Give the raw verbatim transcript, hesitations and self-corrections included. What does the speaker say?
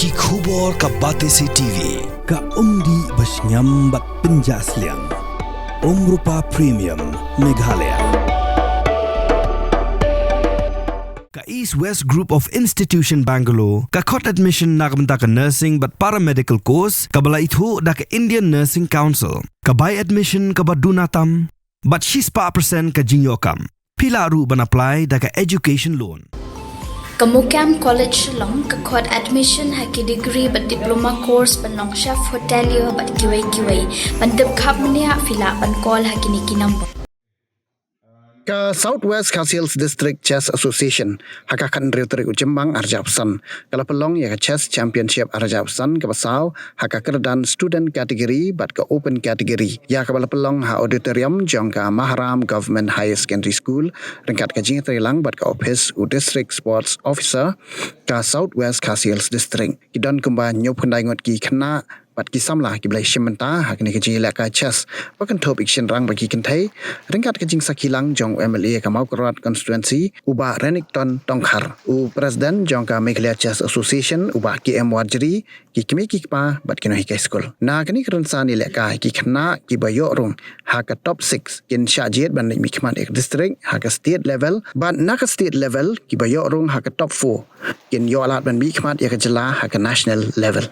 Ki khubor ka Batesi T V, ka umdih ba shngiam bad pynjah sliang. Umrupa Premium, Meghalaya. Ka East West Group of Institution Bangalore, ka khot admission na ka bynta ka nursing bad paramedical course, kaba la ithuh da ka Indian Nursing Council, ka bai admission kaba duna tam, bad shispah percent ka jingïoh kam. Phi lah ruh ban apply da ka education loan. Ka MOKAM College Shillong ka khot admission ha ki degree bad diploma course ban long chef hotelier bad kiwei kiwei. Ban tip khapmniah phi lah ban call ha kine ki number. Ka South West Khasi Hills District Chess Association ha ka khathynriew tarik u Jymmang arhajar arphew san ka la pynlong ïa ka Chess Championship arhajar arphew san kaba saw ha ka kyrdan student category bad ka open category ïa kaba la pynlong ha auditorium jong ka Maharam Government Higher Secondary School ryngkat ka jingïatreilang bad ka ophis u District Sports Officer ka South West Khasi Hills District. Ki don kumba hynñiewphew khyndai ngut ki khynnah bad ki samla kiba la shim bynta ha kane ka jingïalehkai chess ba kynthup ïa ki shynrang bad ki kynthei ryngkat ka jingsakhi lang jong u MLA ka Mawkyrwat Constituency u Bah Renikton Tongkhar, u President jong ka Meghalaya Chess Association u Bah K M Warjri, ki kmie ki kpa bad ki nonghikai skul. Na kane ka rynsan ïalehkai ki khynnah kiba ïoh rung ha ka top six kin shah jied ban leit mihkhmat ïa ka district ha ka state level bad na ka state level kiba ïoh rung ha ka top four kin ïoh lad ban mihkhmat ïa ka jylla ha ka national level.